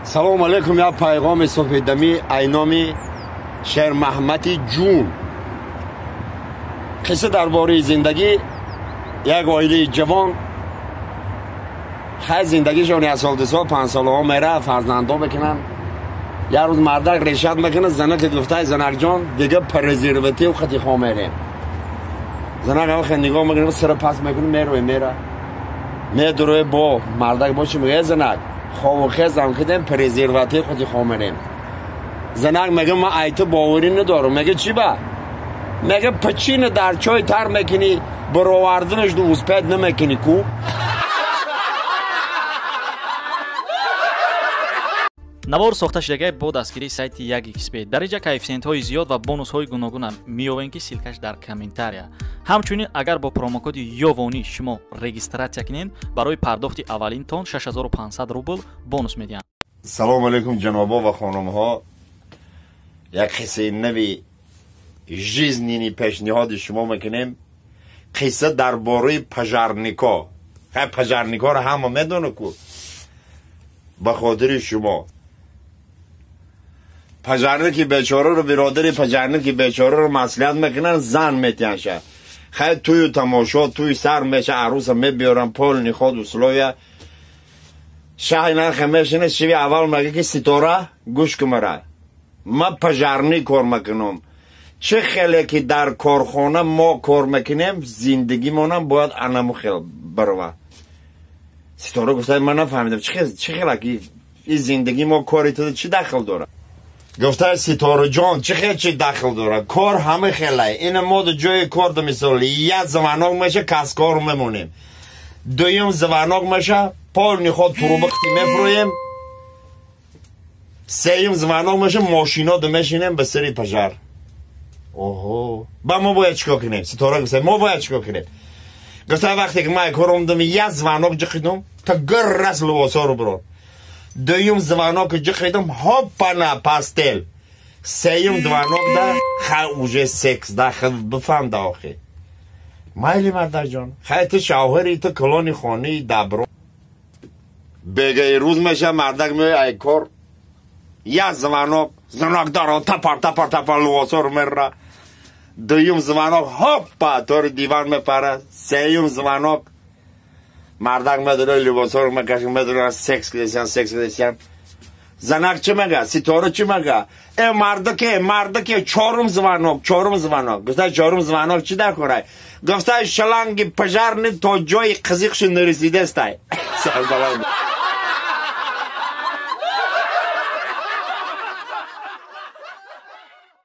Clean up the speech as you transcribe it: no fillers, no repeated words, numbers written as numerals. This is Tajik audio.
Салом алейкум, я пайғоми сафедамӣ айноми Шермаҳмати ҷун. Қисса дар бораи зиндагӣ як оилаи ҷавон. Хай зиндагишон як сол, ду сол, панҷ солаҳо мера, фарзандо мекунанд. Як рӯз мардак решат мекунад, занаке гуфтай: занакҷон, дига презерватив хати хо мерем. Занак ҳам нигоҳ мекунад, сара пас мекунад, мерӯе, мера медурӯе бо мардак бо чи мегӯяд: занак, хову хезам кидем, презерватив хати хо мерем. Занак мега: ман ай ту боварӣ надорам. Мега: чӣ ба? Мега: пачина дар чой тар мекунӣ, бароварданаш ду успед намекунӣ ку. Навор сохта шудагай бо дастгирии сайти 1xb. Дар инҷа коэффисиентҳои зиёд ва бонусҳои гуногуна меёвем, ки ссылкаш дар комментария. Ҳамчунин агар бо промокоди ёвонӣ шумо регистратсия кунед, барои пардохти аввалинтон 6500 рубл бонус медиҳанд. Салому алейкум, ҷанобо ва хонумҳо. Як қиссаи нави жизненный пешниҳоди шумо мекунем. Қисса дар бораи пожарнико. Хай, пожарникоро ҳама медона ку. Ба хотири шумо пожарники бечораро, биродари пожарники бечораро маслиҳат мекунанд, зан метиҳанша. Хай, тую тамошо, туи сар меша, аруса мебиёран, полный ход, условия. Шаҳи нархе мешина, шиви аввал мега ки: Ситора, гӯш ку мара, ман пожарник кор мекунам. Чӣ хеле ки дар корхона мо кор мекунем, зиндагимонам бояд анаму хел барова. Ситора гуфта: ман нафаҳмидам, чӣ хела ки ин зиндагӣ мо кори ту чӣ дахл дорад? Гуфта: Ситораҷон, чӣ хел чӣ дахл дорад? Кор ҳама хелай. Ина мо ду ҷои кор ду мисол як звонок меша, каскор мемонем, дуюм звонок меша, полный ход труба қити мефурӯем, сеюм звонок меша, мошино ду мешинем ба сари пожар. Оҳо, ба мо бояд чикор кунем? Ситора гуфта: мо бояд чикор кунем? Гуфта: вақте ки ман кор омадам, як звонок ҷиқидум, та гиррас либосҳоро бирор, дуюм звонок ҷиқидум, ҳоппана, постель, сеюм звонок да хай уже секс да. Бифаҳм да охи. Майли, мардаҷон, хай, ту шавҳари, ту калони хонаи дабро. Бегаи рӯз меша, мардак меояд ай кор, як звонок, занак даро тапар тапар тапар либосҳоро мерра, дуюм звонок, ҳоппа, тори диван мепара, сеюм звонок, мардак медора, либосҳоро мекаша, медора, секс кидесян, секс кидесян. Занак чӣ мега? Ситора чӣ мега? Э, мардаке, мардаке, чорум звонок, чорум звонок. Гуфта: чорум звонок чӣ дар корай? Гуфта: шланги пожарный то ҷои қизиқши нарасидастай. Сарбаланд.